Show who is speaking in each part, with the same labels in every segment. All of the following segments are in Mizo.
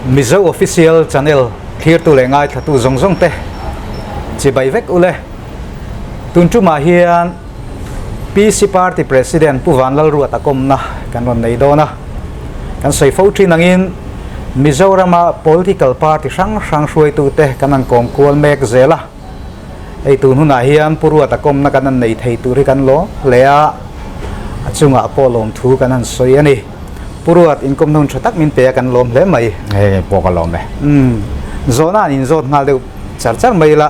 Speaker 1: Mizo Official Channel thlirtu leh ngaithlatu zawng zawng te chibai vek ule. Tun tumah hian PC Party President Pu Vanlalruata kawmna kan rawn nei dawn a. Kan sawi fo thin angin Mizorama political party hrang hrang hruaitute kan han kawm kual mek zel a. Hei tun hunah hian Pu Ruata kawmna kan han nei thei tur hi kan lawm hle a, a chungah pawh lawmthu kan han sawi a ni. Pu Ruat, inkawmna hun tha tak min pe a kan lawm hle mai.
Speaker 2: Hei pawh ka lawm e.
Speaker 1: Umm, zawhna an inzawt nghal deuh char char mai ila,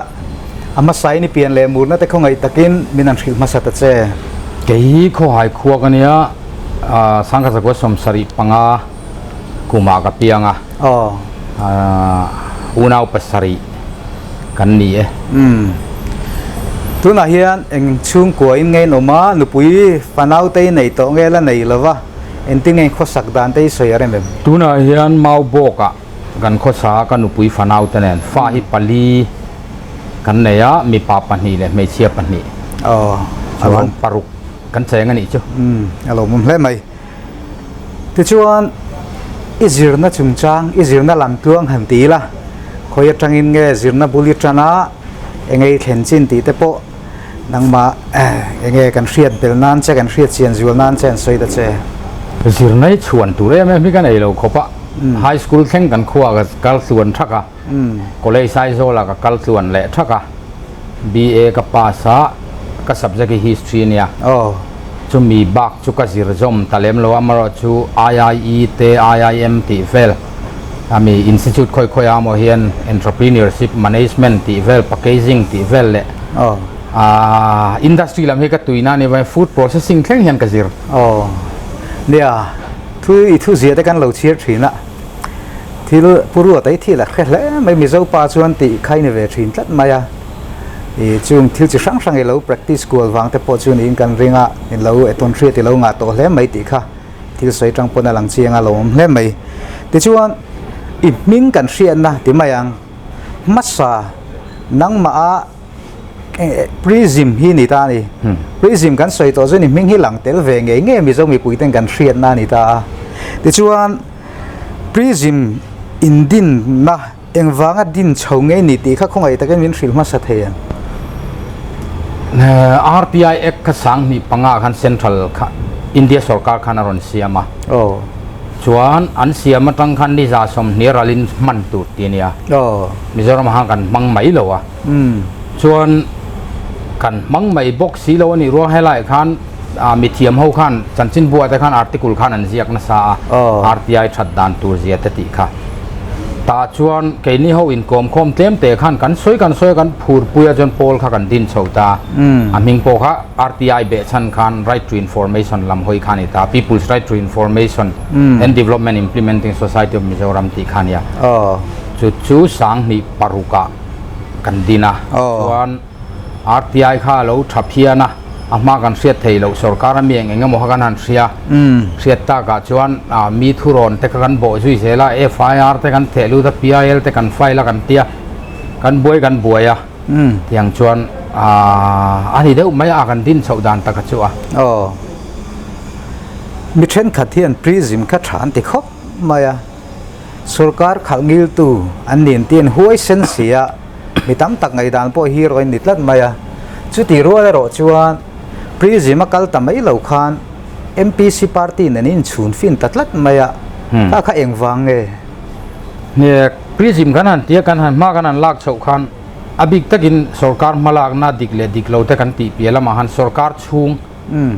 Speaker 1: a hmasain i pian leh murna te khawngaih takin min han hrilh hmasa ta che.
Speaker 2: Kei hi khawhai khua ka nia, Sangkhat zakua 75 kumah ka piang a, unau pasarih kan ni e.
Speaker 1: Umm. Tunah hian eng chhungkua in nge in awm a, nupui fanau te i nei tawh nge la nei lo va, engtin nge in khawsak dan te i sawi a rem em?
Speaker 2: Tunah hian Maubawkah kan khawsa a, ka nupui fanau te nen fa hi pali kan nei a, mipa pahnih leh hmeichhia pahnih. Chuan paruk kan cheng a nih chu.
Speaker 1: Umm, a lawmawm hle mai. Tichuan, i zirna chungchang, i zirna lam tluang han ti ila, khawi atangin nge zirna bul i tan a, eng ei thlen chin tih te pawh nangmah eng nge kan hriat bel nan che, kan hriat chian zual nan che an sawi ta che.
Speaker 2: Zirna hi chhuan tur em em hi ka nei lo khawp a, high school thleng kan khuaa ka kal tluan thak a, college Aizawlah ka kal tluan leh thak a. BA ka pass a, ka subject hi history a nia. Chumi bak chu ka zir zawm ta lem lo a, amaherawhchu IIE te IIM tih vel ami institute khawi khawi ah maw hian entrepreneurship, management tih vel, packaging tih vel leh industry lam hi ka tuina a ni avangin food processing thleng hian ka zir.
Speaker 1: Aw nia, thu i thu zia te kan lo chhiar thin a. Thil pu ruat ei thil a hre hle mai, Mizo pa chuan tih kha i ni ve thin tlat mai a, ih chung thil chi hrang hrang i lo practice kual vang te pawh chu niin kan ring a, i lo etawn hriat i lo ngah tawh hle mai tih kha thil sawi tang pawn a lang chiang a lo awm hle mai. Tichuan i hming kan hriatna ti mai ang, hmasa nangmah a Prism hi ni ta a ni. Prism kan sawi tawh chuan i hming hi lang tel ve ngei ngei Mizo mipui ten kan hriatna a ni ta a. Tichuan Prism indinna engvanga din chho ngei ni tih kha khawngaih takin min hrilh hmasa thei ang.
Speaker 2: RTI Act kha 2005 khan Central kha India sorkar khan a rawn siam a. Chuan an siam atang khan ni 20 ralin hman tur ti a nia. Mizoram ah khan kan hmang mai lo a. Chuan kan hmang mai bawk si lo a nih ruang helaiah khan mithiam ho khan chanchin buah te khan article khan an ziak nasa a, RTI that dan tur zia te tih kha. Tah chuan keini ho inkawm khawm tlem te khan kan sawi kan sawi a kan phur pui a chuan pawl kha kan din chho ta. A hming pawh kha RTI behchhan khan Right to Information lam hawi kha a ni ta, People's Right to Information and Development Implementing Society of Mizoram tih kha a nia. Chu chu 2006 ah kan din a, chuan RTI kha a lo tha phian a, a hma kan hriat thei loh sorkar a mi eng eng emaw kha kan han hria, hriat takah chuan mi thurawn te kha kan bawh zui zel a, FIR te kan theh lut a, PIL te kan file a kan tia, kan buai kan buai a, tiang chuan a ni deuh mai a kan din chhoh dan taka chu a.
Speaker 1: Aw, mi thenkhat hian prism kha tha an ti khawp mai a. Sorkar khalh ngiltu an nin tiin huai sen si a, mi tam tak ngaihdan pawh hi rawn ni tlat mai a. Chutih rual erawh chuan Prism a kal ta mai lo khan MPC party nen inchhun fin ta tlat mai a, kha kha engvang nge?
Speaker 2: Hne, Prism kan han tia kan han hma kan han lak chhoh khan a bik takin sorkar hmalakna dik leh dik lo te kan tih piah lamah han sorkar chhung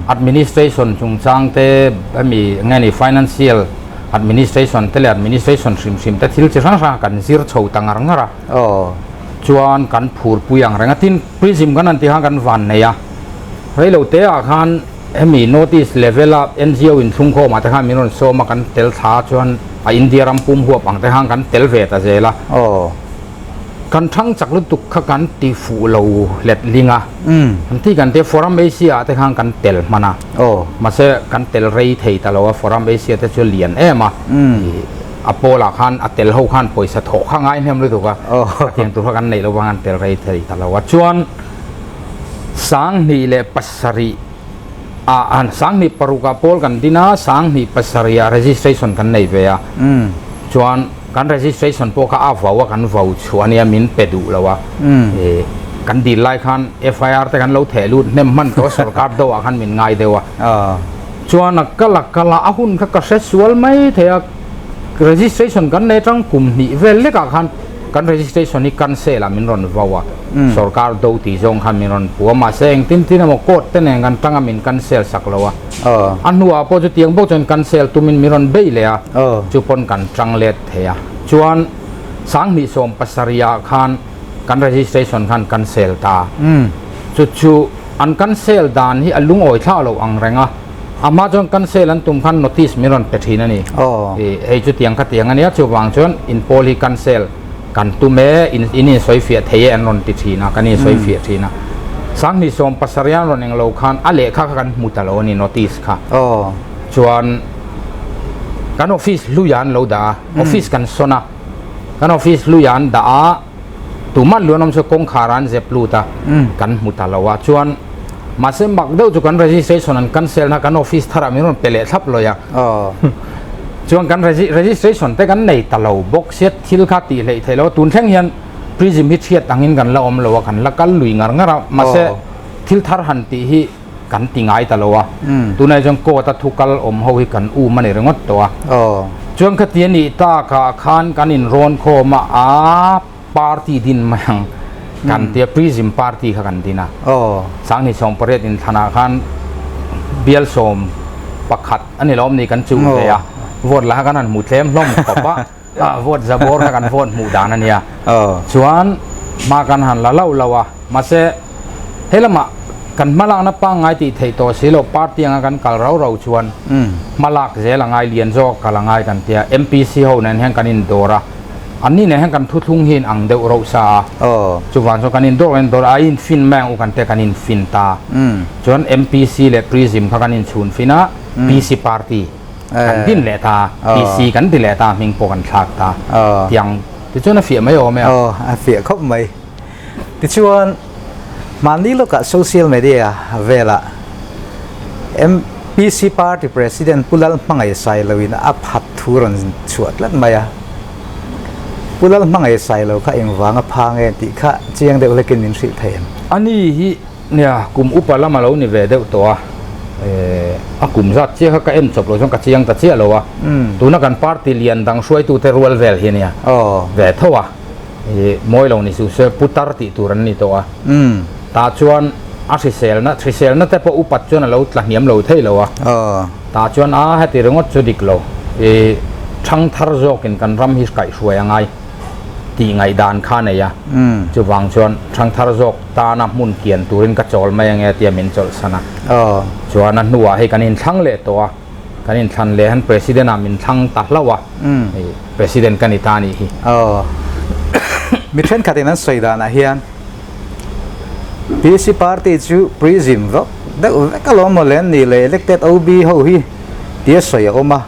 Speaker 2: Administration chungchang te hemi nge ni financial administration te leh administration hrim hrim te thil chi hrang hrang kan zir chho ta ngar ngar a. Chuan kan phur pui ang reng a, tin prism kan han tih khan kan van nei a, reilo te ah khan hemi notice level a NGO inthlungkhawm ah te khan min rawn sawm a kan tel thla chuan a India ram pum huap ang te khan kan tel ve ta zel a. Kan thang chak lutuk kha kan ti fuh lo let ling a, kan ti kan tia Forum Asia ah te khan kan tel hman a, mahse kan tel rei thei ta lo a, Forum Asia te chu lian em a, a pawl ah khan a tel ho khan pawisa thawh kha ngai hnem lutuk a, hetiang tur kha kan neih lo vang kan tel rei thei ta lo a, chuan 2007 ah 2006 ah pawl kan din a, 2007 ah registration kan nei ve a, chuan. Kan registration pawh kha a vau a kan vau chhuah ania min pe duh lo a, kan dil lai khan FIR te kan lo theh lut hnem hman tawh a sorkar do ah khan min ngai deuh a. Chuan a kal a kal a, a hun kha ka hre sual mai thei a, registration kan nei atang kum hnih vel lek ah khan kan registration hi cancel ah min rawn vau a, sorkar do tih zawng khan min rawn pu a, mahse engtin tin emaw court te nen kan tang a min cancel sak lo a. A hnuah pawh chutiang bawk chuan cancel tumin min rawn bei leh a, chu pawn kan tang let thei a. Chuan 2017 ah khan kan registration khan cancel ta. Chu chu an cancel dan hi a lungawi thlah loh ang reng a, a hma chuan cancel an tum khan notice min rawn pe thin a ni. Hei chutiang khatiang a nia, chuvang chuan in pawl hi cancel Kan tum e, in in insawifiah thei e an rawn ti thin a, kan insawifiah thin a. 2017 an rawn englo khan a lehkha kha kan hmu ta lo a ni notice kha. Chuan kan office hluiah an lo dah a, office kan sawn a, kan office hluiah an dah a, tumah luan awm chu kawngkhar ah an zep lut a, kan hmu ta lo a. Chuan mahse mak deuh chu kan registration an cancel na kan office tharah min rawn pe leh thlap lawi a. Chuan kan registration te kan nei ta lo bawk sia thil kha tih hleih theih lo tun thleng hian prism hi thiat angin kan la awm lo a kan la kal lui ngar ngar a mahse thil thar han tih hi kan ti ngai ta lo a tunah chuan court a thu kal awm ho hi kan um a ni ringawt tawh a chuan khati a nih takah khan kan inrawn khawm a a party din mai ang kan tia prism party kha kan din a 2018 inthlanah khan bial 11 a ni lawm ni kan chuh ve a vote lah kha kan han hmu tlem hlawm khawp a vote za bawr kha kan vote hmuh dan a nia chuan hma kan han la lo lo a mahse he lamah kan hmalakna pangngai tih theih tawh si lo party anga kan kal rau rau chuan hmalak zel a ngai lian zawk kal a ngai kan tia MPC ho nen hian kan indawr a anni nen hian kan thuthlung hi in ang deuh rauh sa a chuvang chuan kan indawr kan indawr a a infin mai ang u kan tia kan infin ta chuan MPC leh Prism kha kan inchhun fin a PC party kan din leh ta PC kan ti leh ta hming pawh kan thlak ta tiang tichuan a fiah mai awm e a.
Speaker 1: Aw a fiah khawp mai. Tichuan mahni lawkah social media velah MPC party president Pu Lalhmangaih Sailoin a phat thu rawn chhuah tlat mai a. Pu Lalhmangaih Sailo kha engvanga pha nge tih kha chiang deuh hlekin min hrilh thei em?
Speaker 2: Ani hi Nia, kum upa lam a lo ni ve deuh tawh a, a kum zat chiah kha ka en chawp lo chuan ka chiang ta chiah lo a, tuna kan party lian dang hruaitute rual vel hi ania ve tho a, mawi lo ni suh se putar tih tur an ni tawh a, tah chuan a hriselna hriselna te pawh upat chuan a lo tla hniam lo thei lo a, tah chuan a heti ringawt chu dik lo, thang thar zawkin kan ram hi kaihhruai a ngai tih ngaihdan kha a nei a, chuvang chuan thang thar zawk tana hmun kian turin ka chawl mai ange tia min chawlhsan a. Chuan a hnuah hei kan inthlang leh tawh a, kan inthlan leh hian President ah min thlang ta hlauh a, hei President ka ni ta a nih hi.
Speaker 1: Aw. Mi thenkhatin an sawi danah hian PC party chu prism vak deuh vek alawm mawle an nih leh elected OB ho hi tia sawi a awm a.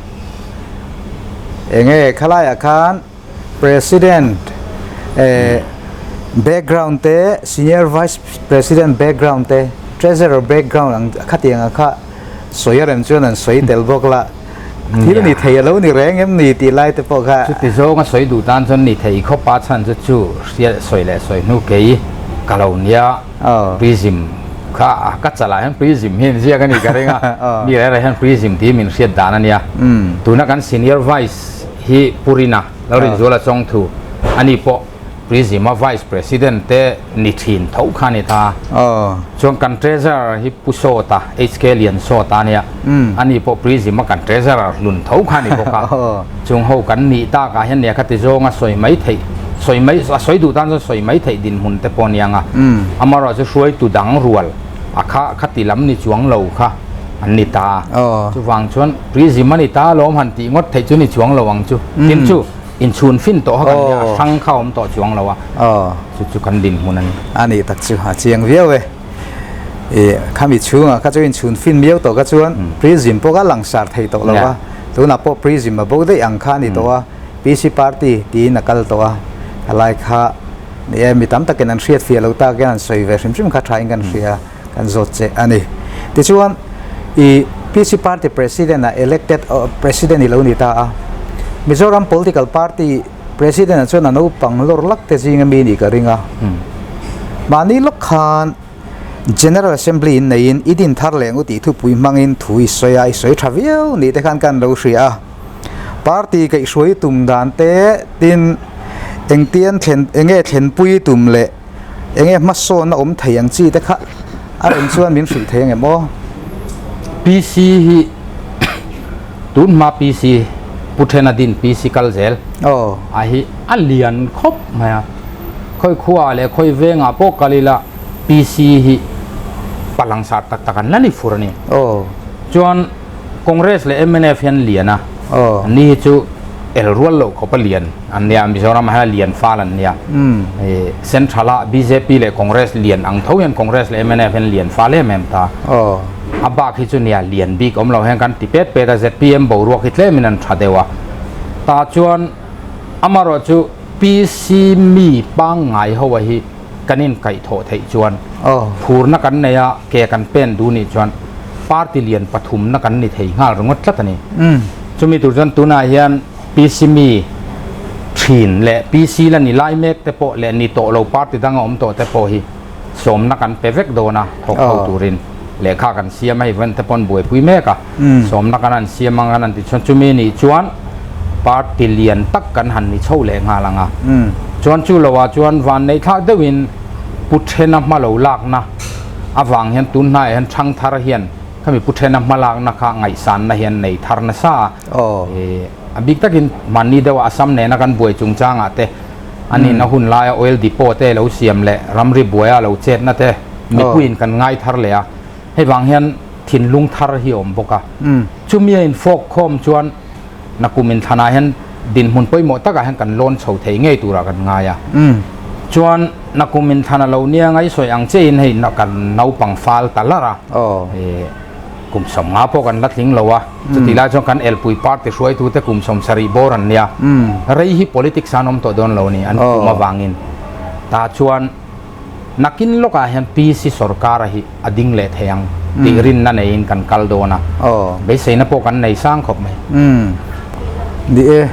Speaker 1: Enge khalaiah khan President background te, Senior Vice President background te, Treasurer background ang khatiang ang kha sawi a rem chuan an sawi tel bawk la. Thil ni thei a lo ni reng em ni tih lai te pawh kha.
Speaker 2: Chuti zawnga sawi duh tan chuan ni thei khawp a chhan chu chu hria sawi leh sawi hnu kei ka lo nia Prism kha ka chalah hian Prism hi an ziak a ni ka ring a, mi reng reng hian Prism tih hi min hriat dan a nia. Tuna kan Senior Vice hi Pu Rina Lalrinzuala Chawngthu ani pawh Prism a Vice President te ni thin tho kha a ni ta. Chuan kan Treasurer hi Pu Sawta, HK Liansawta a nia, ani pawh Prism a kan Treasurer hlun tho kha a ni bawk a. Chung ho kan nih takah hian nia khati zawnga sawi mai theih, sawi mai, a sawi duh tan chuan sawi mai theih dinhmun te pawh a ni ang a. Amaherawhchu hruaitu dang rual a kha khati lam ni chuang lo kha an ni ta. Chuvang chuan Prism a ni ta alawm han tih ngawt theih chu ni chuang lo ang chu. Tin chu inchhun fin tawh kha kan nia, a hrang kha awm tawh chuang lo a. Chu chu kan dinhmun a ni.
Speaker 1: A nih tak chu a chiang viau e. I khami chhungah kha chu inchhun fin miau tawh kha chuan Prism pawh kha langsar thei tawh lo a. Tunah pawh Prism a bo daih ang kha a ni tawh a. PC party tiin a kal tawh a. Helai kha ni e mi tam takin an hriat fiah lo tak hian an sawi ve hrim hrim kha thain kan hria. Kan zawt che a ni. Tichuan, i PC party president ah elected president i lo ni ta a. Mizoram Political Party President ah chuan a naupang lawr lak te zing ami nih ka ring a. Mahni lawk khan General Assembly in neiin i din thar leh ngu tih thupui hmangin thu i sawi a, i sawi tha viau nih te khan kan lo hria a. Party kaihhruai tum dan te tin engtian thlen enge thlenpui tum leh enge hmasawnna awm thei ang chi te kha a rem chuan min hrilh thei angem aw?
Speaker 2: PC hi tun hma PC Pu Thena din PC kal zel a hi a lian khawp mai a, khawi khuaah leh khawi vengah pawh kal ila PC hi palangsar tak tak an la ni fur a ni. Chuan Congress leh mnf hian lian a, an ni hi chu el rual loh khawp a lian an nia, Mizoram ah hian a lian fal an nia. Central ah bjp leh Congress lian ang tho hian Congress leh mnf hian lian fal em em ta. A bak hi chu nia lian bik awm lo hian kan ti pet pet a, zpm boruak hi tlem in an tha deuh a. Tah chuan amarawh chu PC mi pangngai ho a hi kan inkaihthawh theih chuan phurna kan nei a, ke kan pen duh nih chuan party lian pathumna kan ni thei nghal ringawt tlat a ni. Chumi tur chuan tunah hian PC mi thin leh PC la ni lai mek te pawh leh ni tawh lo party danga awm tawh te pawh hi sawmna kan pe vek dawn a, thawk ho turin lehkha kan siam a, hei vawn te pawn buaipui mek a, sawmna kan han siam ang an han ti chuan chumi nih chuan party lian tak kan han ni chho leh nghal ang a, chuan chu loah chuan vanneih thlak deuhin Pu Thena hma lo lakna avang hian tun hnaiah hian Thangthar hian khami Pu Thena hma lakna kha ngaihsanna hian nei thar nasa a, a bik takin mahni deuha Assam nena kan buai chungchangah te anin a hun laia oil depot te lo siam leh ramri buaia lo chetna te mipuiin kan ngai thar leh a, hei vang hian thinlung thar hi a awm bawk a. Chumi a infawk khawm chuan nakum inthlanah hian dinhmun pawimawh takah hian kan lawn chho thei ngei turah kan ngai a. Chuan nakum inthlan a lo nia ngaihsawi ang chiahin hei kan naupang fal ta lar a. Kum 50 pawh kan la tling lo a, chutih lai chuan kan elpui party hruaitute kum 70 bawr an nia. Rei hi politics an awm tawh dawn lo a ni, an kum avangin. Tah chuan nakin lawkah hian PC sorkara hi a ding leh thei ang tih rinna neiin kan kal dawn a, beiseina pawh kan nei sang khawp mai.
Speaker 1: Ni e,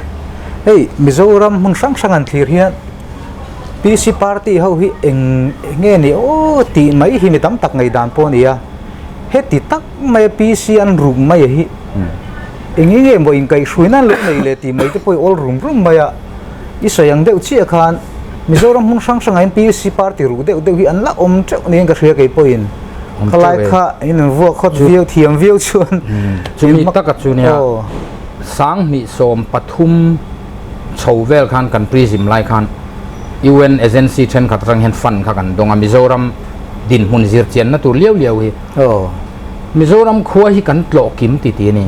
Speaker 1: hei Mizoram hmun hrang hrang an thlir hian PC party ho hi eng nge ni aw tih mai hi mi tam tak ngaihdan pawh a ni a. Heti tak mai a PC an rum mai a hi eng nge maw inkaihhruina an lo nei leh tih mai te pawh i awl rum rum mai a, i sawi ang deuh chiah khan Mizoram hmun hrang hrangah hian PC party ruh deuh deuh hi an la awm teuh niin ka hria kei pawhin khalai kha in an vuak khawt viau thiam viau chuan
Speaker 2: chumi taka chu nia 2013 chho vel khan kan prism lai khan UN agency thenkhat atang hian fund kha kan dawng a, Mizoram dinhmun zir chianna tur liau liau hi. Mizoram khua hi kan tlawh kim ti ti a ni.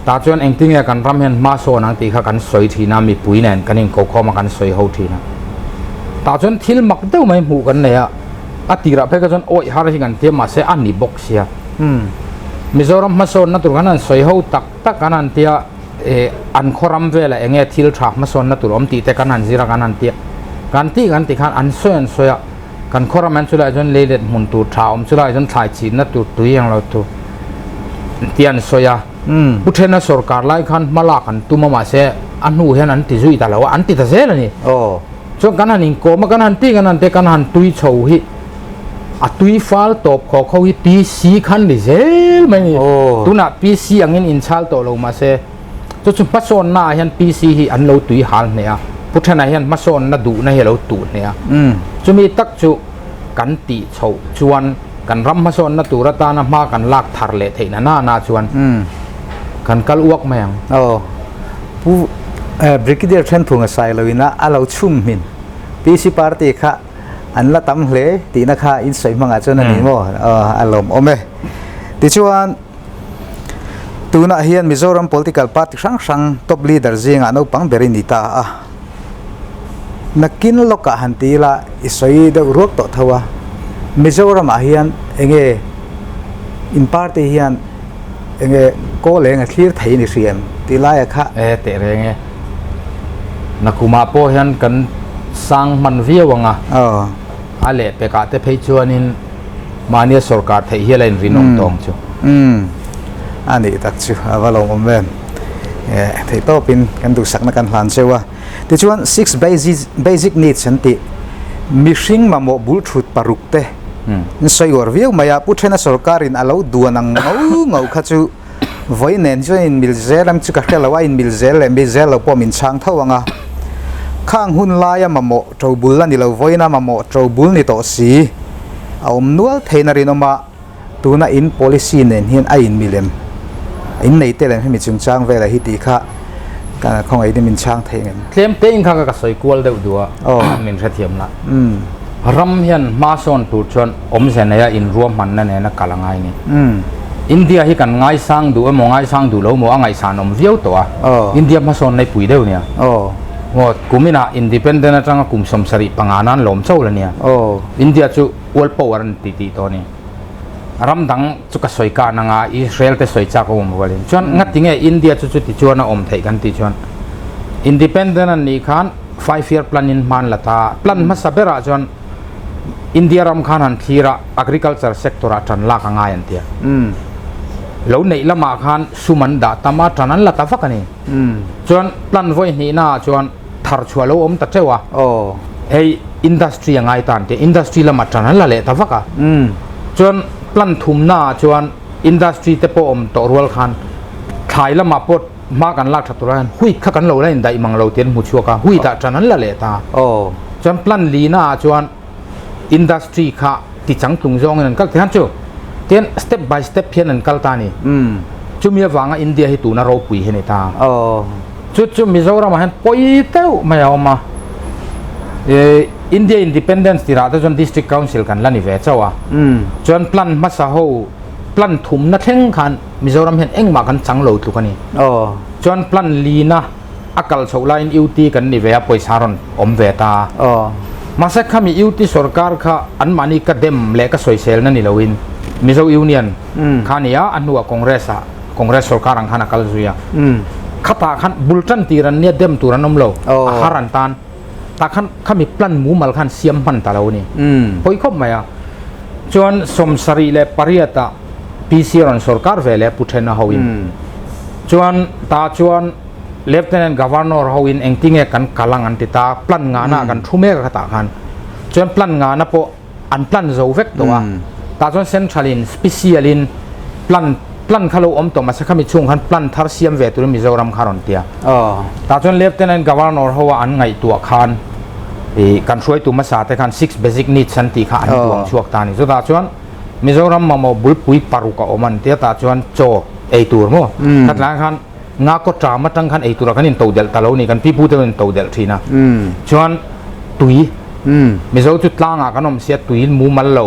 Speaker 2: Tah chuan engtinge kan ram hian hma sawn ang tih kha kan sawi thin a, mipui nen kan inkokhawm a kan sawi ho thin a. Tah chuan thil mak deuh mai hmuh kan nei a, a tirah phei kha chuan awih har hi kan tia mahse a ni bawk sia. Mizoram hmasawnna tur kan han sawi ho tak tak kan han tia. eh an khaw ram velah eng nge thil tha hmasawnna tur awm tih te kan han zir a kan han ti a kan tih kan tih khan an sawi an sawi a kan khaw ram an chulaiah chuan lei let hmun tur tha awm chulaiah chuan thlai chinna tur tui ang lo tur tih an sawi a pu thena sorkar lai khan hma lak an tum a mahse a hnu hian an ti zui ta lo a an ti ta zel a ni chuan kan han inkawm a kan han tih kan han tih kan han tui chho hi A tui fal tawp khawk ho hi PC khan ni zel mai ni. Tunah PC angin inchhal tawh lo mahse chu chu hmasawnna ah hian PC hi an lo tui hal hneh a, Pu Thena hian hmasawnna duhna hi a lo tuh hneh a. Chumi tak chu kan tih chhoh chuan kan ram hmasawnna tur atana hma kan lak thar leh theihna na na chuan kan kal uak mai ang.
Speaker 1: Aw. Pu Brigadier Thenphunga Sailoina a lo chhum hmin PC party kha an la tam hle tihna kha in sawi hmangah chuan a ni maw a lawmawm e. Tichuan tunah hian Mizoram political party hrang hrang top leader zingah naupang ber i ni ta a. Nakin lawkah han ti ila i sawi deuh ruak tawh tho a. Mizoramah hian enge in party hian enge kawl eng a thlir thei ni hri em tih laia kha.
Speaker 2: E teh reng e. Nakumah pawh hian kan sang hman viau ang a, a lehpekah te phei chuanin mahnia sorkar theih hial a inrinawm tawng chu.
Speaker 1: Umm, a nih tak chu a va lawmawm em. Theihtawpin kan duhsakna kan hlan cheu a. Tichuan six basic needs an tih mihring mamawh bul thut paruk te an sawi uar viau mai a. Pu Thena sorkarin a lo duan ang ngau ngau kha chu vawi nen chuan inmil zel ang chu ka hre lo a, inmil zel leh mil zel lo pawh min chhang tho ang a. Khang hun laia mamawh to bul a ni lo, vawiina mamawh to bul ni tawh si a awm nual theiin a rinawm a. Tuna in policy nen hian a in milem in nei tel em hemi chungchang velah hi tih kha ka khawngaih in min chhang thei ngem.
Speaker 2: Tlem te in kha ka sawi kual deuh duh a, min hrethiam la. Ram hian hma sawn tur chuan awmze neia in ruahmanna nena kal a ngai ni. India hi kan ngaisang duh emaw ngaisang duh lo emaw a ngaihsan awm viau tawh a, India hmasawn nei pui deuh nia. Maw kuminah independent atanga kum 75 nan lawm chauh la nia. India chu world power an ti tih tawh a ni. Ram dang chu ka sawi kan anga Israel te sawi chak a awm rualin chuan ngati nge India chu chuti chuan a awm theih kan tih chuan Independent an nih khan five year plan in hman la ta plan hmasa berah chuan India ram khan han thlir a agriculture sector ah tan lak a ngai an tia lo neih lamah khan sum an dah tam a tan an la ta vak a ni chuan plan vawi hnihna ah chuan thar chhuah lo awm ta teuh a hei industry a ngai tan te industry lama tan an la leh ta vak a chuan plan thumna ah chuan industry te pawh awm tawh rual khan thlai lamah pawh hma kan lak tha tur hian wheat kha kan lo la indaih mang lo tih an hmu chhuak a wheat ah tan an la leh ta chuan plan lina ah chuan industry kha ti changtlung zawngin an kal ti khan chu tian step by step hian an kal ta a ni chumi avanga India hi tuna ropui hi a ni ta. Chu chu Mizoram ah hian pawi deuh mai a awm a, India Independence tirah te chuan District Council kan la ni ve chauh a, chuan plan hmasa ho plan thumna thleng khan Mizoram hian engmah kan chang lo tluk a ni. Chuan plan lina a kal chhoh laiin UT kan ni ve a, pawisa rawn awm ve ta. Mahse khami UT sorkar kha anmahni ka dem leh ka sawiselna ni loin Mizo Union kha a ni a, a hnuah Congress ah Congress sorkar ang khan a kal zui a. Khatah khan bul tan tir an nia dem tur an awm lo. A har an tan. Tah khan khami plan mumal khan siam hman ta lo a ni. Pawi khawp mai a. Chuan 78 ah PC rawn sorkar ve leh Pu Thena ho in. Chuan tah chuan Lieutenant Governor ho in engtinge kan kal ang an ti ta. Plan ngana kan thu mek a khatah khan. Chuan plan ngana pawh an plan zo vek tawh a tah chuan central in special in plan plan kha lo awm tawh mahse khami chhung khan plan thar siam ve turin Mizoram kha rawn tia tah chuan lieutenant governor ho a an ngaihtuah khan ih kan hruaitu hmasa te khan six basic needs an tih kha an duang chhuak ta a ni chutah chuan Mizoram mamawh bulpui paruk a awm an tia tah chuan chaw ei tur maw khatlai khan nga kaw ṭam atang khan ei tura kan in to delh ta lo ni kan pipu te in to delh thin a chuan tui mizo chu tlangah kan awm sia tui mumal lo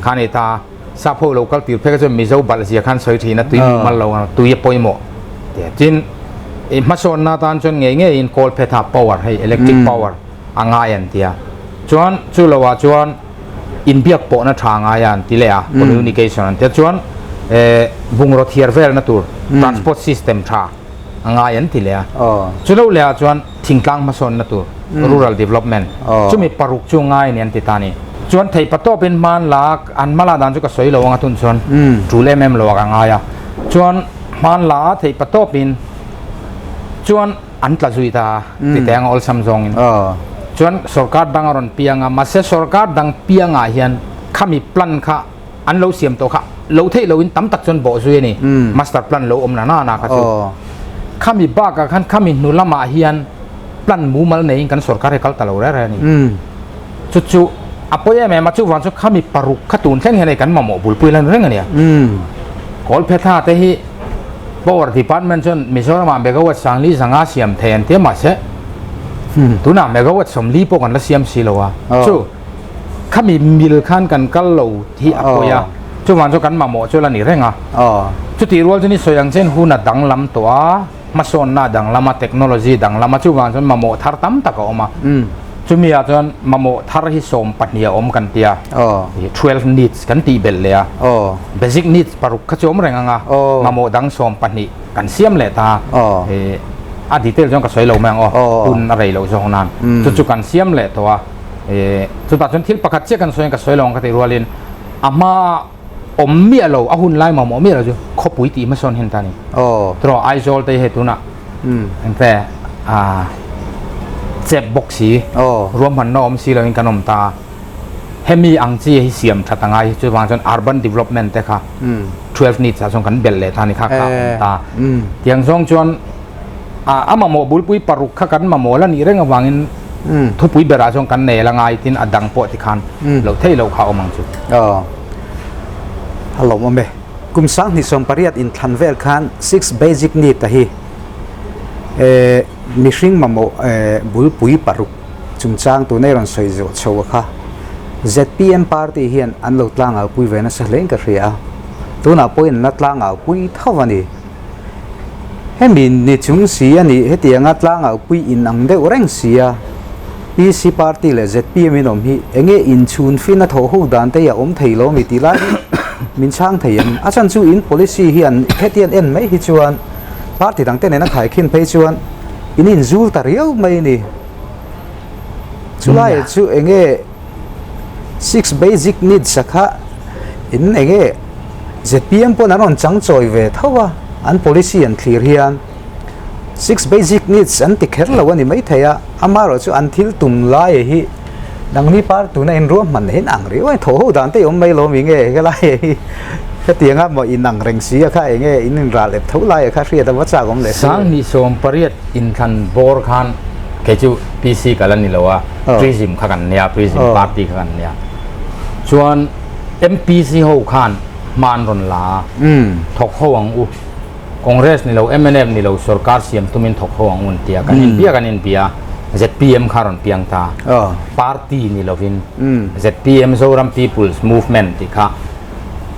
Speaker 2: khan ei ta sap ho lo kal tir phek chuan mizo balh zia khan sawi thin a tui mumal lo tui a pawimawh tin i hmasawnna tan chuan ngei ngei in kawl phetha power hei electric power a ngai an tia chuan chu lo ah chuan inbiak pawhna tha ngai a an ti leh a, communication an ti a, chuan eh bungraw thiar velna tur transport system tha a ngai an ti leh a, chu lo leh ah chuan thingtlang hmasawnna tur rural development chumi paruk chu ngai a ni an ti ta a ni. Chuan theih patawp in hman la an hma la dan chu ka sawi lo ang a tun chuan tul em em lo ah ka ngai a, chuan hman la a theih patawp in chuan an tla zui ta a ti teh ang awlsam zawngin chuan sorkar dang a rawn piang a mahse sorkar dang piangah hian khami plan kha an lo siam tawh kha lo theih loin tam tak chuan bawh zui a ni master plan lo awm na na na kha chu khami bakah khan khami hnu lamah hian plan mumal neiin kan sorkar hi kal ta lo reng reng a ni chu chu a pawi em em a chuvang chu khami paruk kha tun thleng hian hei kan mamawh bulpui lan reng a nia Kawlphetha te hi Power Department chuan Mizoramah megawatt sangli zanga siam thei an ti a mahse tunah megawatt 40 pawh kan la siam si lo a chu khami mil khan kan kal lo hi a pawi a chuvang chu kan mamawh chu la ni reng a chutih rual chu ni sawi ang chen hun a danglam tawh a hmasawnna danglam a technology danglam a chuvang chuan mamawh thar tam tak a awm a chumi ah chuan mamawh thar hi 12 a awm kan tia 12 needs kan tih belh leh a basic needs paruk kha chu awm reng ang a mamawh dang 12 kan siam leh ta a detail chuan ka sawi lo mai ang aw hun a rei loh zawk nan chu chu kan siam leh tawh a chutah chuan thil pakhat chiah kan sawi ka sawi lo ang ka tih rualin a hma awm miah lo a hun lai mamawh miah lo chu khawpui tih hmasawn hian ta a ni tiraw Aizawl te hi hei tunah. Engte a chep bawk si, ruahmanna awm si loin kan awm ta. Hemi ang chi hi siam that angai hi chuvang chuan urban development te kha 12 needs ah chuan kan belh leh ta ni kha kha awm ta. Tiang zawng chuan a mamawh bulpui paruk kha kan mamawh la nih reng avangin thupui berah chuan kan nei la ngai tin a dang pawh tikhan loh theih loh kha awm ang chu.
Speaker 1: A lawmawm e. Kum 2018 inthlan vel khan six basic need a hi mihring mamawh bulpui paruk chungchang tuna i rawn sawi zawh chho a kha. Zpm party hian an lo tlangaupui ve nasa hlein ka hria a, tunah pawhin an la tlangaupui tho a ni. Hemi ni chung si a nih hetianga tlangaupui in ang deuh reng si a, PC party leh zpm in awm hi enge inchhun fin a thawh ho dan te hi a awm thei lo mi tih lai hi min chhang thei em? A chhan chu in policy hi an heti an en mai hi chuan party dang te nena khaikhin phei chuan in inzul ta riau mai a ni. Chulai chu enge six basic needs a kha in enge zpm pawn an rawn chang chawi ve tho a, an policy an thlir hian six basic needs an ti kher lo a ni maithei a, amaherawh chu an thil tum lai hi nangni par tuna in ruahman hi in ang riau a, thaw ho dan te i awm mai lo mi nge helai hi hetianga maw in ang reng si a kha enge in inral ep tho lai a kha hriat a va chak awm leh si.
Speaker 2: 2018 inthlan bawr khan kei chu PC ka la ni lo a, Prism kha kan nia, Prism party kha kan nia. Chuan MPC ho khan hma an rawn la a, thawk ho ang u, Congress ni lo, mnf ni lo sorkar siam tumin thawk ho ang u an ti a, kan inbia kan inbia a, zpm kha rawn piang ta, party ni lovin zpm Zoram People's Movement tih kha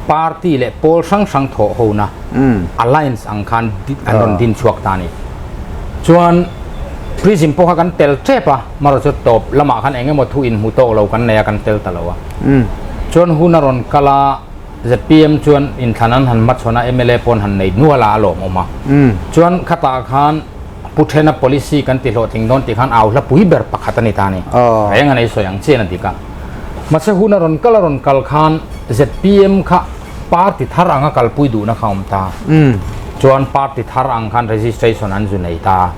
Speaker 2: party leh pawl hrang hrang thawh hona alliance ang khan an rawn din chhuak ta a ni. Chuan Prism pawh kha kan tel tep a, marawh chu tawp lamah khan eng emaw thu inhmu tawk lo kan nei a, kan tel ta lo a. Chuan hun a rawn kal a, zpm chuan inthlan an han hmachhawn a, mla pawn han nei nual a, a lawmawm a. Chuan khatah khan Pu Thena policy kan ti hlawhtling dawn tih khan au hla pui ber pakhat a ni ta a ni. Reng a nei sawi ang chian a dik a. Mahse hun a rawn kal a rawn kal khan zpm kha party thar anga kalpui duhna kha a awm ta. Chuan party thar ang khan registration an zu nei ta.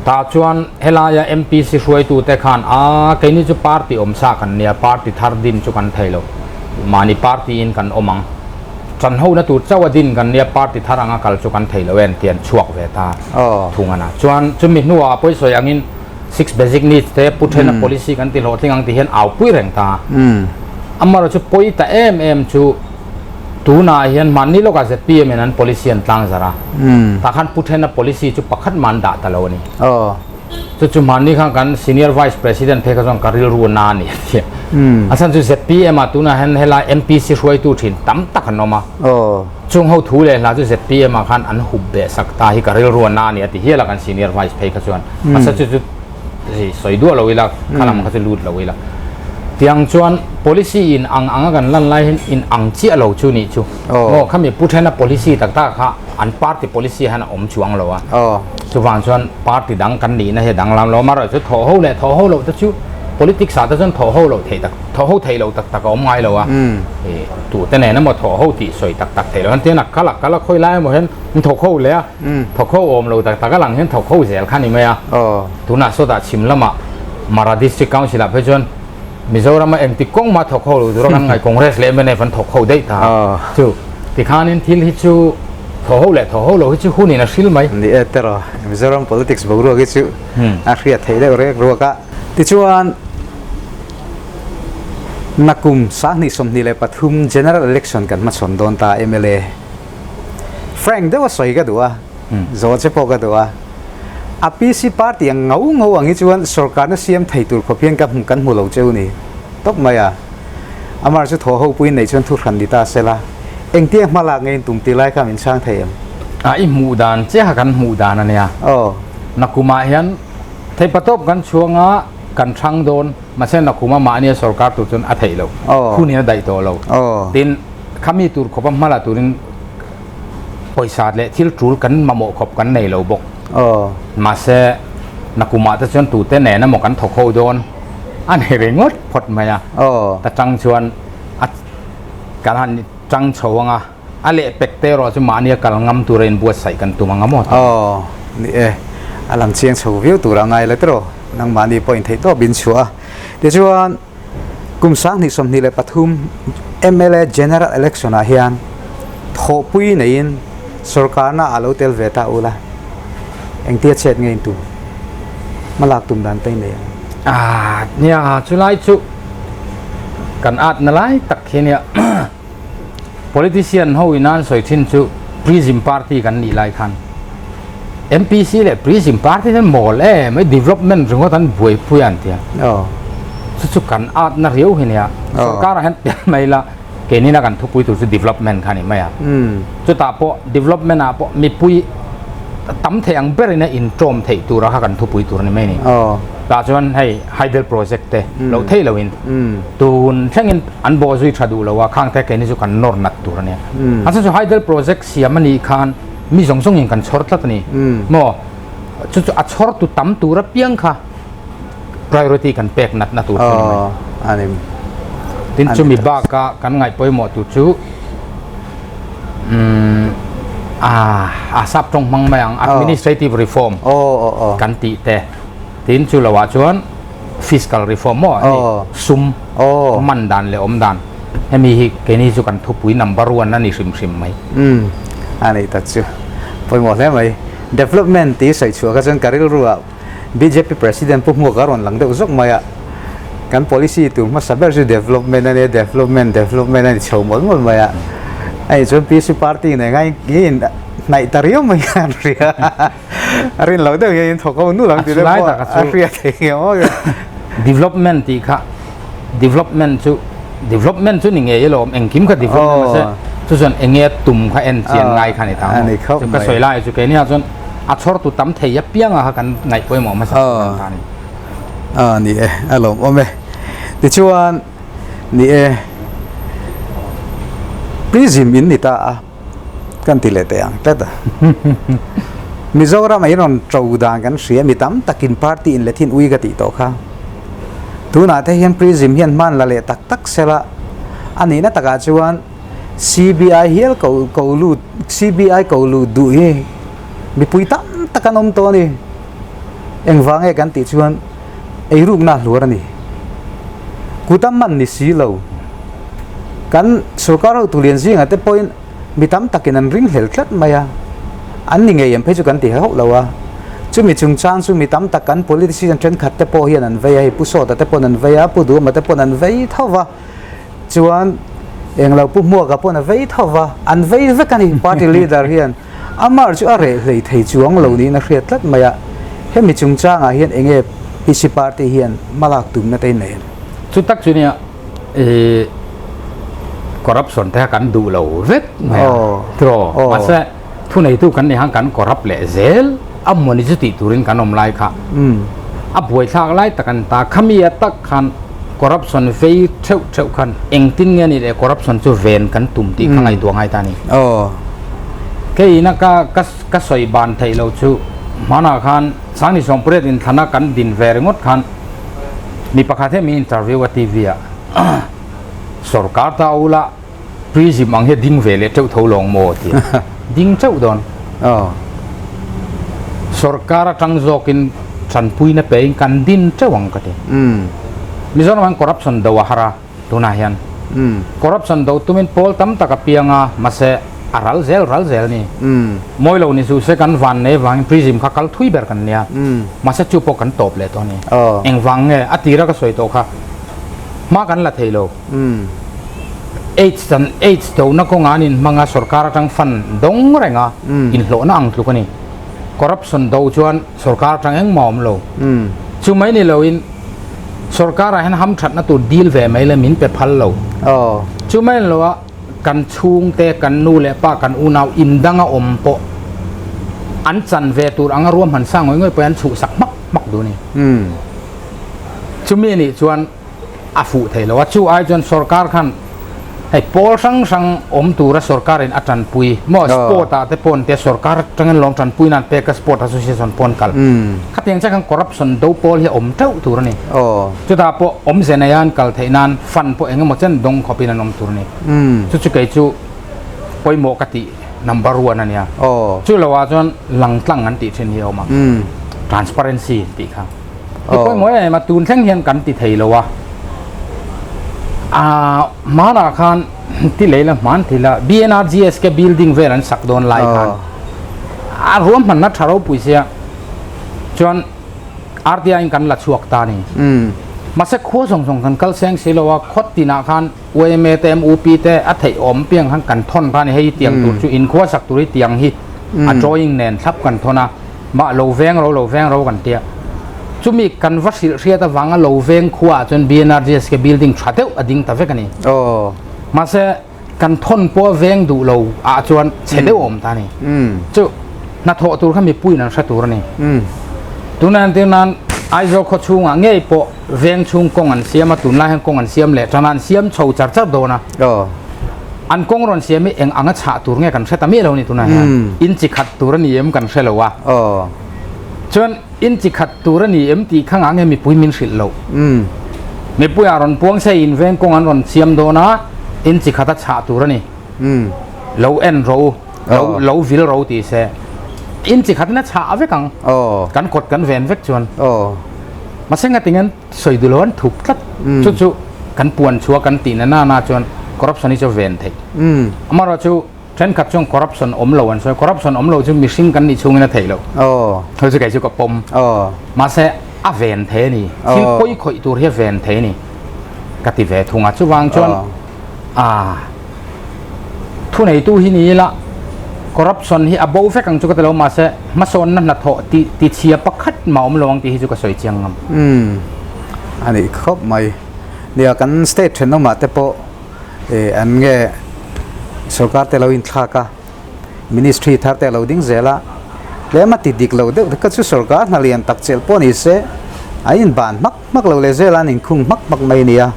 Speaker 2: Tah chuan helaia MPC hruaitute khan a keini chu party awm sa kan nia, party thar din chu kan thei lo. Mahni party in kan awm ang. Chan hona tur chauh a din kan nia, party thar anga kal chu kan thei lo en tih an chhuak ve ta thung a na. Chuan chumi hnuah a pawisawi angin six basic needs te pu thena policy kan ti hlawhtling ang tih hian au pui reng ta. Amaherawh chu pawi ta em em chu tunah hian mahni lawkah zpm in an policy an tlang zarh a, tah khan pu thena policy chu pakhat mah an dah ta lo a ni. Chu chu mahni khan kan senior vice president phei kha chuan ka rilru a na a ni a ti a. A chhan chu zpm ah tunah hian helai MPC hruaitu thin tam tak an awm a. Chung ho thu leh hla chu zpm ah khan an hup beh sak ta hi ka rilru a na a ni a ti hial a kan senior vice phei kha chuan. Mahse chu chu sawi duah lo ila kha lam kha chu lut lo ila. Tiang chuan policy in ang anga kan lan lai hian in ang chiah lo chu nih chu. Maw khami pu thena policy tak tak kha an party policy hian a awm chuang lo a. Chuvang chuan party dang kan nihna hi a danglam lo. Amaherawhchu chu thawh ho leh thawh ho loh te chu politics ah te chuan thawh ho loh theih tak thawh ho theih loh tak tak a awm ngai lo a. Tute nen emaw thawh ho tih sawi tak tak theih loh hian tin a kal a kal a khawi lai emaw hian an thawk ho leh a. Thawk ho awm lo tak tak a lang hian thawk ho zel kha ni mai a. Tunah sawtah chhim lamah Mara District Council ah phei chuan Mizoram a engti kawng mah thawk ho lo tura kan ngai Congress leh mnf an thawk ho daih ta. Chu tikhanin thil hi chu thawh ho leh thawh ho lo hi chu hunin a hril mai.
Speaker 1: Ni e teraw, Mizoram politics boruak hi chu a hriat theih deuh rek ruak a. Tichuan Nakum 2023 General Election kan hmachhawn dawn ta mla Frank deuh a sawi ka duh a, zawh che pawh ka duh a. A PC party ang ngau ngau ang hi chuan sorkarna siam thei tur khawp hian ka hmu kan hmu lo cheu ni tawp mai a. Amar chu thaw ho puiin nei chuan thu hran ni ta sela, engtia hma lak ngeiin tum ti lai kha min chhang thei em?
Speaker 2: A i hmuh dan chiaha kan hmuh dan a nia. Nakumah hian theipatawp kan chhuang a, kan thang dawn, mahse Nakuma mahnia sorkar tur chuan a theih lo, hunin a daih tawh lo. Tin, khami tur khawpa hma la turin pawisa leh thil tul kan mamawh khawp kan nei lo bawk. Mahse, nakumah te chuan tute nen emaw kan thawk ho dawn a ni ringawt phawt mai a. Ta tang chuan a kan han tang chho ang a, a lehpek te erawh chu mahnia kal ngam tura inbuatsaih kan tum ang a maw?
Speaker 1: Ni e, a lang chiang chho viau tur a ngai la tiraw, nangmahni pawh intheihtawp in chhuah a. Tichuan, kum 2023 mla General Election ah hian thawhpui neiin sorkarna a lo tel ve ta ula, engtia chet nge in tum? Hmalak tum dan te i nei ang.
Speaker 2: Ah, nia, chulai chu kan atna lai tak hi nia. Politician ho in an sawi thin chu Prism Party kan nih lai khan MPC leh Prism Party te mawl em ai development ringawt an buaipui a an ti a. Chu chu kan at na riau hi nia. Sorkar ah hian tel mai la keini na kan thupui tur chu development kha a ni mai a. Chutah pawh development ah pawh mipui tam thei ang berin a intawm theih tura kha kan thupui tur a ni mai a ni. Tah chuan hei hydel project te loh theih loin tun thlengin an bawh zui tha duh lo a, khang te keini chu kan nawr nat tur a nia. A chu chu hydel project siam a nih khan mi zawng zawngin kan chhawr tlat a ni. Maw chu chu a chhawr tu tam tur apiang kha priority kan pek nat na tur chu a ni mai. Tin chumi baka kan ngaih pawimawh tur chu umm a sap tawng hmang mai ang administrative reform kan tih te tin chu lo ah chuan fiscal reform maw hei sum man dan leh awm dan hemi hi keini chu kan thupui number one a ni hrim hrim mai.
Speaker 1: Umm a nei tak chu pawimawh hle mai. Development tih sawi chhuah kha chuan ka rilru ah bjp president Pu Hmuaka a rawn lang deuh zawk mai a, kan policy tur hmasa ber chu development a nia, development development a ni chho mawlh mawlh mai a, hei chuan PC party nen khan in hnaih ta riau mai khan hria. A rin loh deuh hian in thawk ho nul ang tih te pawh a hriat thei nge maw.
Speaker 2: Development tih kha development chu development chu ni ngei alawm engkim kha development mahse chu chuan enge tum kha en chian ngai kha ni ta maw. Chu ka sawi lai chu keini ah chuan a chhawr tu tam thei apiang ah kha kan ngaih pawimawh hmasa tur ta ni.
Speaker 1: A ni e a lawm awm e. Tichuan ni e Prism in ni ta a. Kan ti leh teh ang tlat a. Mizoram ah in rawn to dan kan hria mi tam takin party in let hin ui ka tih tawh kha. Tunah te hian prism hian hman la leh tak tak sela a nihna takah chuan CBI hial ko ko lut CBI ko lut duh hi mipui tam tak an awm tawh a ni. Engvang nge kan tih chuan eirukna hluar a ni. Kut a man ni si lo. Kan sorkar hotu lian zingah te pawhin mi tam takin an ring hlel tlat mai a, an ni ngei em phei chu kan ti hauh lo a. Chumi chungchang chu mi tam tak kan politician thenkhat te pawh hian an vei a, hei Pu Sawta te pawn an vei a, Pu Duhama te pawn an vei tho va, chuan englo Pu Hmuaka pawn a vei tho va, an vei vek a ni party leader hian. Amar chu a reh hlei thei chuang lo niin a hriat tlat mai a, hemi chungchangah hian enge PC party hian hmalak tumna te nei?
Speaker 2: Chu tak chu nia i corruption te kha kan duh lo vek mai a tiraw mahse thuneitu kan nih khan kan corrupt leh zel a mawni chu tih turin kan awm lai kha a buaithlak lai tak an ta khami a tak khan corruption vei theuh theuh khan engtin nge ni leh corruption chu ven kan tum tih kha ngaihtuah ngai ta a ni. Keiin a ka ka ka sawi ban theih lo chu hmanah khan Sangni Sawmpuriat inthlana kan din ve ringawt khan mi pakhat hian min interview a TV ah sorkar ta ula Prism ang hi a ding ve leh teuh tho lawng maw ti a ding teuh dawn. Sorkar atang zawkin tanpuina pein kan din teuh ang ka ti. Mizoram hian corruption do a har a tunah hian. Corruption do tumin pawl tam tak a piang a mahse a ral zel ral zel ni. Mawi lo ni suh se kan van nei vangin prism kha kal thui ber kan nia. Mahse chu pawh kan tawp leh tawh a ni. Engvang nge a tira ka sawi tawh kha hma kan la thei lo. Aids dan Aids dona kawnga an inhmang a, sorkar atang fund dawng reng a, inhlawhna ang tluk a ni. Corruption do chuan sorkar atang engmah a awm lo. Chu mai ni loin sorkarah hian hamthatna tur deal ve mai le min pe phal lo. Chu mai ni loa kan chhungte, kan nu leh pa, kan unau indanga awm pawh an chan ve tur anga ruahman sa ngawih ngawih pawhin an chhuhsak hmak hmak duh a ni. Chumi anih chuan a fuh thei lo a, chu ai chuan sorkar khan hei pawl hrang hrang awm tura sorkarin a tanpui maw sport ah te pawn te sorkar atangin lawm tanpui nan pek a sport association pawn kal khatiang chiah khan corruption do pawl hi a awm teuh tur a ni chutah pawh awmze nei a an kal theih nan fund pawh engemaw chen dawng khawpin an awm tur a ni chu chu kei chu pawimawh ka tih. number one a nia. Chu lo ah chuan lang tlang an tih thin hi a awm a. Transparency tih kha. Ti pawimawh em em a, tun thleng hian kan ti thei lo a. Aa hmanah khan ti lei la hman thei la BNRGSK building vel an sak dawn lai khan a ruahmanna tha ropui sia chuan RTI in kan la chhuak ta a ni. Mahse khua zawng zawng kan kal seng si lo a, khaw tinah khan YMA te MUP te a theih awm piang khan kan thawn kha a ni hei tiang tur chu inkhua sak tur hi tiang hi a drawing nen thlap kan thawn a mah lo veng ro lo veng ro kan tia chumi kan va hrilh hriat avanga lo veng khua ah chuan BNRGSK building tha deuh a ding ta vek a ni mahse kan thawn pawh a veng duh lo ah chuan chhe deuh a awm ta a ni chu hnathawh tur kha mipuiin an hre tur a ni tunah entir nan Aizawl khaw chhungah ngei pawh Veng chhung kawng an siam a, tunlai hian kawng an siam leh tan a, an siam chho char char dawn a. An kawng rawn siam hi eng anga chhah tur nge kan hre ta miah lo a ni tunah hian. In chi khat tur a ni em kan hre lo a. Chuan in chi khat tur a ni em tih kha ngah nge mipui min hrilh loh. Mipui ah rawn puang se in veng kawng an rawn siam dawn a, in chi khat a chhah tur a ni. Lo en ro u, lo vil ro ti se. In chi khatin a chhah vek ang. Kan kawt kan ven vek chuan. Mahse ngatin an sawi duh lo an thup tlat. Chu chu kan puan chhuah kan tih na nana chuan corruption hi chu ven theih. Amaherawh chu thenkhat chuan corruption awm lo an sawi. Corruption awm lo chu mihring kan nih chhungin a theih loh. Hei chu kei chu ka pawm. Mahse a ven thei a ni. Thil pawi khawih tur hi a ven thei a ni ka ti ve thung a. Chuvang chuan a thuneitu hi ni ila corruption hi a bo vek ang chu ka ti lo mahse hmasawnna hnathawh ti ti chhia pakhat mah awm lo ang tih hi chu ka sawi chiang ngam.
Speaker 1: Umm a nih khawp mai. Nia kan state thenawmah te pawh eh an nge sorkar te lo inthlak a. Ministry thar te a lo ding zel a, tlem a ti dik lo deuh te kha chu sorkar hna lian tak chelh pawh ni se, an inban hmak hmak lo leh zel a, an inkhung hmak hmak mai a ni a,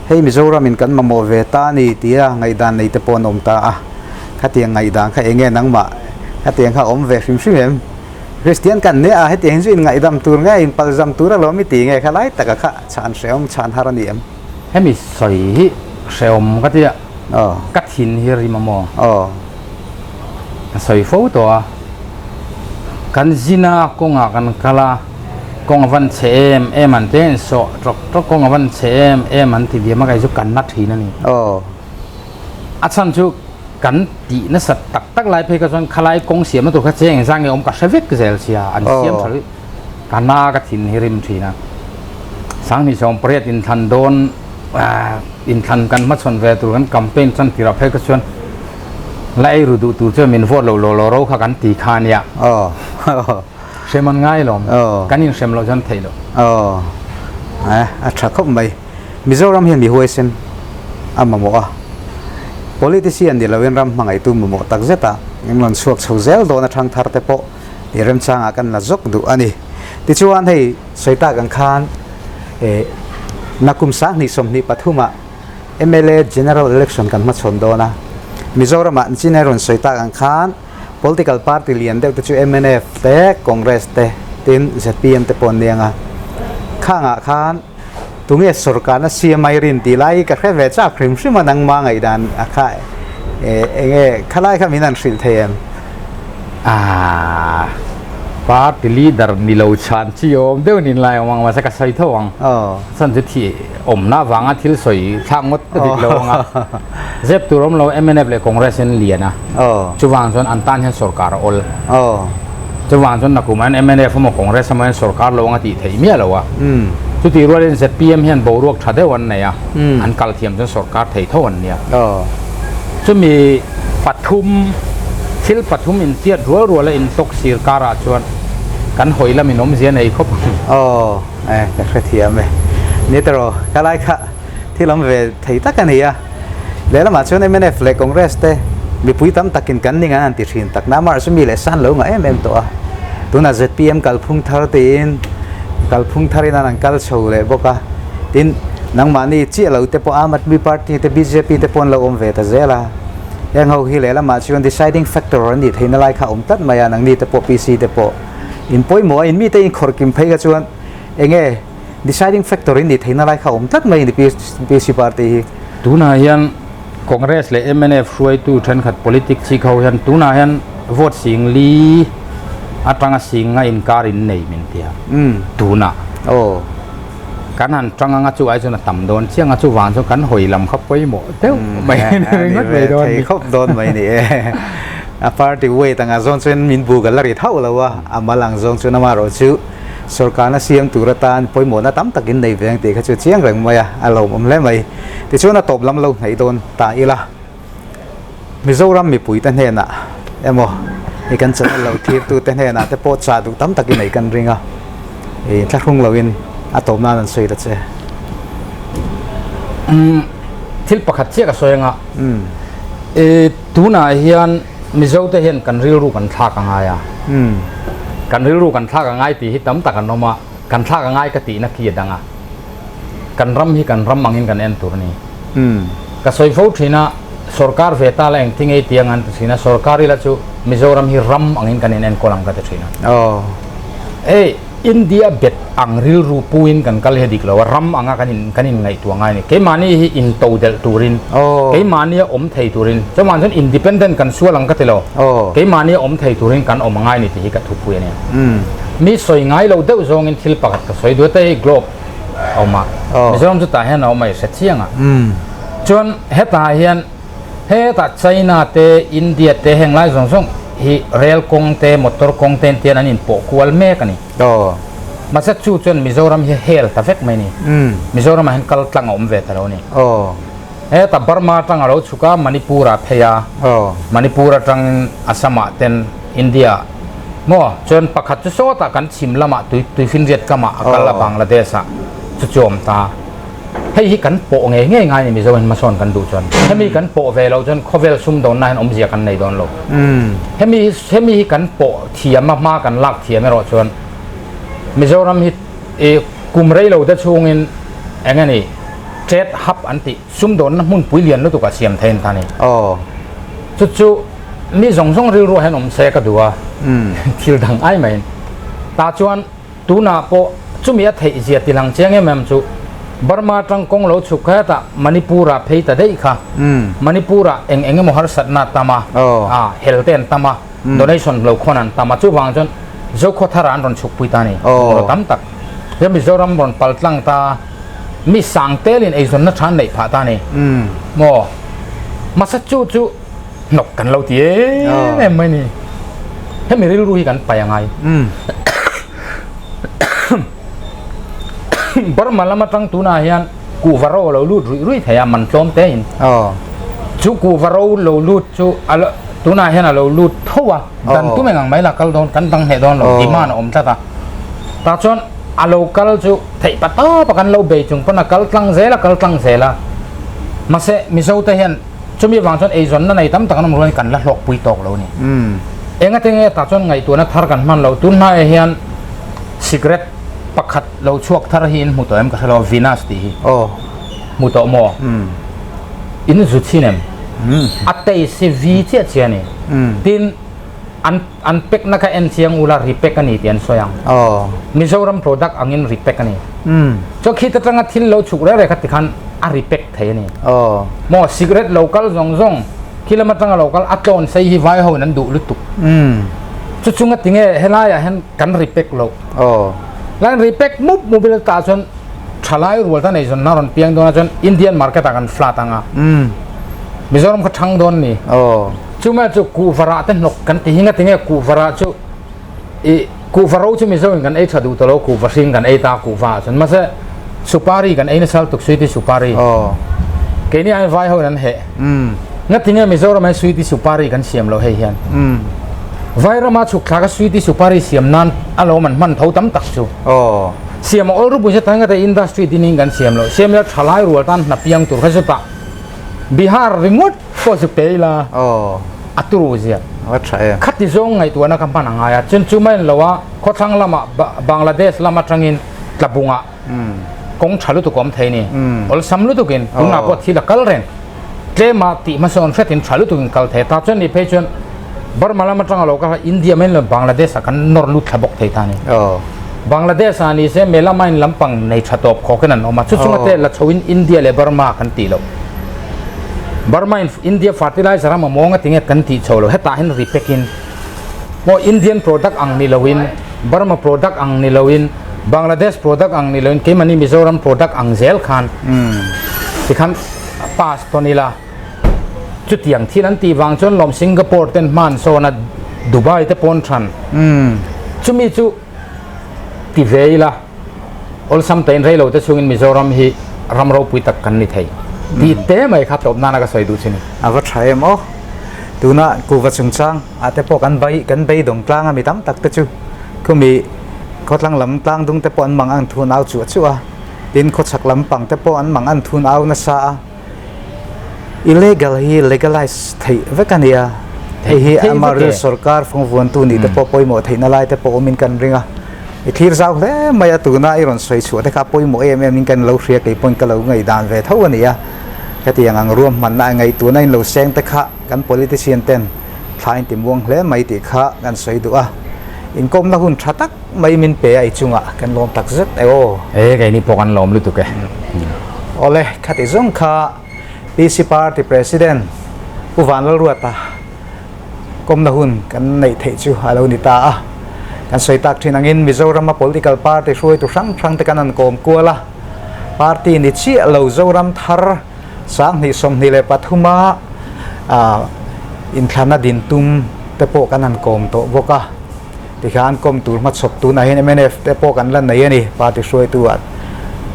Speaker 1: hei Mizoram in kan mamawh ve ta a ni tia ngaihdan nei te pawh an awm ta a, khatiang ngaihdan kha eng nge nangmah khatiang kha awm ve hrim hrim em? Kristian kan nia a, hetiang hi chu inngaidam tur nge inpalzam tur alawm i ti nge kha lai taka kha chhan hrehawm chhan har a ni em?
Speaker 2: Hemi sawi hi hrehawm ka ti a. Ka thin hi rim a maw? Ka sawi fo tawh a, kan zin a kawngah kan kal a, kawng a van chhe em em an ti a, insawh tawk tawk kawng a van chhe em em an ti diam a, kei chu kan na thin a ni. A chhan chu kan tih nasat tak tak lai phei kha chuan khalai kawng siamna tur kha cheng engzah nge awm ka hre vek zel sia, an siam tha rih. Ka na ka thin hi rim thin a, 2018 inthlan dawn inthlan kan hmachhawn ve tur kan campaign tan tirah phei kha chuan la ei ru duh tur chuan min vote lo law law ro kha kan ti kha ania. Hrem an ngai lawm, kan inhrem loh chuan theih loh.
Speaker 1: A tha khawp mai. Mizoram hian mi huaisen a mamawh a, politician ni loin ram hmangaihtu mamawh takzet a, in rawn chhuak chho zel dawn a thangthar te pawh. Tih remchangah kan la zawk duh a ni. Tichuan hei sawi tak ang khan eh nakum 2023 ah mla General Election kan hmachhawn dawn a. Mizoramah Engineer rawn sawi tak ang khan Political Party lian deuh te chu mnf te, Congress te tin zpm te pawh an ni ang a. Khangah khan tunge sorkarna CMI rin tih lai hi ka hre ve chak hrim hrim a nangma ngaihdan a kha eh enge khalai kha min han hrilh thei em?
Speaker 2: Aaa party leader ni lo chhan chi awm deuh nin lai awm ang mahse ka sawi tho ang chhan chu thi awmna avanga thil sawi thlak ngawt ka dik lo ang a zep tur awm lo mnf leh Congress in lian a chuvang chuan an tan hian sorkar a awl chuvang chuan nakum hian mnf emaw Congress emaw hian sorkar lo anga tih theih miah lo a chutih rualin zpm hian boruak tha deuh an nei a an kal thiam chuan sorkar thei tho an nia chumi Pathum, thil pathum intiat rual rual a intawk sir karah chuan kan hawi lam in awmzia nei khawp ang.
Speaker 1: Aw, eh, ka hrethiam e. Ni ta rawh, ka lai kha thil awm ve thei tak a ni a. Lehlamah chuan mnf leh Congress te mipui tam takin kan ning an han ti thin tak na, amaherawhchu chu mi leh san lo ngah em em tawh a. Tunah zpm kalphung thar tiin kalphung tharin an han kal chho leh bawk a. Tin, nangmahni chiah lo te pawh Aam Aadmi Party te, bjp te pawh an lo awm ve ta zel a. Heng ho hi lehlamah chuan deciding factor an nih theihna lai kha a awm tlat mai a, nangni te pawh PC te pawh in pawimawh a, in mite in khawrh kim phei kha chuan eng nge deciding factor in nih theihna lai kha a awm tlat mai a ni PC party hi.
Speaker 2: Tunah hian Congress leh mnf hruaitu thenkhat politics chik ho hian tunah hian vote sing li atanga sing nga inkar in nei min ti a, tunah kan han tang anga chu ai chuan a tam dawn chiang a, chuvang chuan kan hawi lam kha pawimawh deuh mai a ni ringawt mai dawn
Speaker 1: ni. Thei khawp dawn mai ni e. A party weight anga zawng chuan min buk a la ri thauh lo a, a mal ang zawng chuan amaherawh chu sorkarna siam tur atan pawimawhna tam tak in nei ve ang tih kha chu chiang reng mai a, a lawmawm hle mai. Tichuan a tawp lam lo hnaih dawn ta ila, Mizoram mipuite hnenah emaw i kan channel lo thirtute hnenah te pawh chah duh tam takin ei kan ring a, i thlahrung loin a tawp nan an sawi ta che.
Speaker 2: Umm thil pakhat chiah ka sawi anga, i tunah hian Mizote hian kan rilru kan thlak a ngai a, kan rilru kan thlak a ngai tih hi tam tak an awm a, kan thlak a ngai ka tihna khi a dang a. Kan ram hi kan ram angin kan en tur a ni. Ka sawi fo thin a, sorkar ve ta la engti ngei tiang an ti thin a, sorkar ila chu Mizoram hi ram angin kan in enkawl ang ka ti thin a. Hei India bet ang rilru puin kan kal hi a dik lo a, ram anga kan in kan in ngaihtuah ngai a ni. Keimahni hi in to delh turin, keimahni a awm thei turin, chuvang chuan independent kan sual ang ka ti lo, keimahni a awm thei turin kan awm a ngai a ni tih hi ka thupui a ni. Mi sawi ngai lo deuh zawngin thil pakhat ka sawi duh a, te hi globe a awm a, Mizoram chu tah hian a awm a i hre chiang a. Chuan hetah hian hetah China te India te heng lai zawng zawng hi rail kawng te motor kawng te tian an inpawh kual mek a ni. Mahse chu chuan Mizoram hi hel ta vek mai a ni. Mizoram ah hian kal tlang a awm ve ta lo a ni. Heta Burma atang a lo chhuk a, Manipur ah phei a, Manipur atangin Assam ah ten India maw chuan pakhat chu sawtah kan chhim lamah tui tuifinriat kamah a kal a Bangladesh ah chu chu awm ta. Hei hi kan pawh ngei ngei ngai ni Mizo in hmasawn kan duh chuan. Hemi kan pawh ve loh chuan khawvel sumdawnna hian awmzia kan nei dawn lo. Hemi hemi hi kan pawh thiam a hma kan lak thiam erawh chuan Mizoram hi i kum rei lo te chhungin eng nge ni Trade hub an tih sumdawnna hmunpui lian lutuk a siam thei an ta ni. Chu chu mi zawng zawng rilru ah hian awm se ka duh a, thil dang ai maiin. Tah chuan tunah pawh chumi a theih zia ti lang chiang em em chu Burma atang kawng lo chhuk kha hetah Manipur ah phei ta daih kha. Manipur ah eng eng emaw harsatna a tam a, hel te an tam a, donation lo khawn an tam a, chuvang chuan Zokhawthar ah an rawn chhukpui ta a ni, bungraw tam tak. Chuan Mizoram rawn pal tlang ta mi sang telin eizawnna tha an neih phah ta a ni. Maw? Mahse chu chu hnawk kan lo ti em em mai ni. Hemi rilru hi kan pai a ngai. Burma lam atang tunah hian kuhva ro a lo lut ruih ruih thei a, man tlawm te in. Chu kuhva ro lo lut chu tunah hian a lo lut tho a, dan tum eng ang mai la kal dawn, kan dang hneh dawn lo, demand a awm tlat a. Tah chuan a lo kal chu theih pa tawp a kan lo bei chung pawn a kal tlang zel a, kal tlang zel a. Mahse Mizo te hian chumi avang chuan eizawnna nei tam tak an awm rualin kan la hlawkpui tawk lo a ni. Engate nge tah chuan ngaihtuahna thar kan hman loh, tun hmaia hian cigarette pakhat lo chhuak thar hi in hmu tawh em ka hre lo a, Venus tih hi. Hmu tawh maw? In zu chhin em? A taste hi vi chiah chiah a ni. Tin, an an pack na kha en chiang ula repack a ni tih an sawi ang. Mizoram product angin repack a ni. Chuan khit atanga thil lo chhuk reng reng kha tikhan a repack thei a ni. Maw cigarette lo kal zawng zawng khi lam atanga lo kal a tlawn sei hi vai ho in an duh lutuk. Chu chunga tinge helaiah hian kan repack loh. Lan repack mup mup ila tah chuan thalai rual ta nei zawn na rawn piang dawn a chuan Indian market ah kan flat anga. Mizoram kha thang dawn ni. Chumai chu kuhva te hnawk kan ti hi nga tinge kuhva chu i kuhva ro chu Mizo in kan ei tha duh ta lo kuhva hring kan ei ta kuhva ah chuan mahse supari kan ei nasa lutuk suiti supari. Keini ai vai ho in an heh. Nga tinge Mizoram hian suiti supari kan siam lo hei hian. Vairama chhuk thlak a suiti supari siam nan a lo man hman tho tam tak chu. Siam a awl rupui se tang te industry din in kan siam lo. Siam ila thalai rual tan hna piang tur kha chu tah Bihar ringawt pawh chu pe ila a turu zia. Khati zawng ngaihtuahna ka hman a ngai a. Chuan chu mai an lo a khawthlang lamah Bangladesh lam atangin tlabungah kawng tha lutuk awm thei ni. Awlsam lutukin tunah pawh thil a kal reng. Tlema tih hmasawn hretin tha lutukin kal thei ta. Chuan ni phei chuan Burma lam atanga lo kal kha India mai lo Bangladesh ah kan nawr lut thla bawk thei ta ni. Bangladesh ah ni se Melamine lampang nei tha tawp khawkin an awm a. Chu chunga te la chhoin India leh Burma kan tih loh. Burma in India fertilizer a mamawh nga tinge kan tih chho lo hetah hian ri pek in maw Indian product ang ni lo in Burma product ang ni lo in Bangladesh product ang ni lo in keimahni Mizoram product ang zel khan tikhan pass tawn ila chutiang thil an tih vang chuan lawm Singapore ten hman sawn a Dubai te pawn than chumi chu ti ve ila. Awlsam tain rei lo te chungin Mizoram hi ram ropui tak kan ni thei tih te mai kha tawp nana ka sawi duh chu ni.
Speaker 1: A va tha em aw. Tuna kuhva chungchang ah te pawh kan bai kan beidawng tlang a mi tam tak te chu khumi khawtlang lam tlang dung te pawh an mang an thun au chuah chuah a, tin khawchhak lam pang te pawh an mang an thun au nasa a. Illegal hi legalize theih vek a nia. Hei hi Amarillo sorkar fawngvuantu nih te pawh pawimawh theihna lai te pawh awmin kan ring a. I thlir zau hle mai a, tuna i rawn sawi chhuah te kha pawimawh em em in kan lo hria kei pawhin ka lo ngaihdan ve tho a ni a. Hetiang ang ruahmanna a ngaihtuahna in lo seng te kha kan politician ten thla in ti muang hle mai tih kha kan sawi duh a. Inkawmna hun tha tak mai min pe a i chungah kan lawm tak zet e aw.
Speaker 2: E keini pawh kan lawm lutuk e.
Speaker 1: Awle, khati zawng kha PC Party President Pu Vanlalruata kawmna hun kan neih theih chu a lo ni ta a. Kan sawi tak thin angin Mizorama political party hruaitu hrang hrang te kan han kawm kual a. Party ni chiah lo Zoram thar 20 23 a inthlana din tum te pawh kan han kawm tawh bawk a. Tikhian kawm tur hmachhawp tunah hian mnf te pawh kan la nei a ni, party hruaitu ah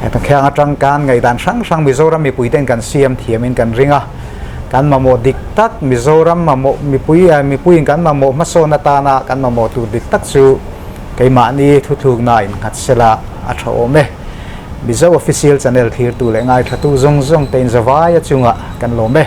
Speaker 1: heta khiang atang kan ngaihdan hrang hrang Mizoram mipui ten kan siam thiam in kan ring a, kan mamawh dik tak Mizoram mamawh mipui mipuiin kan mamawh hmasawn atana kan mamawh tur dik tak chu keimahni thuthlukna innghat sela a tha awm e. Mizo Official Channel thirtu leh ngaithlatu zawng zawng te in zavaia chungah kan lawm e.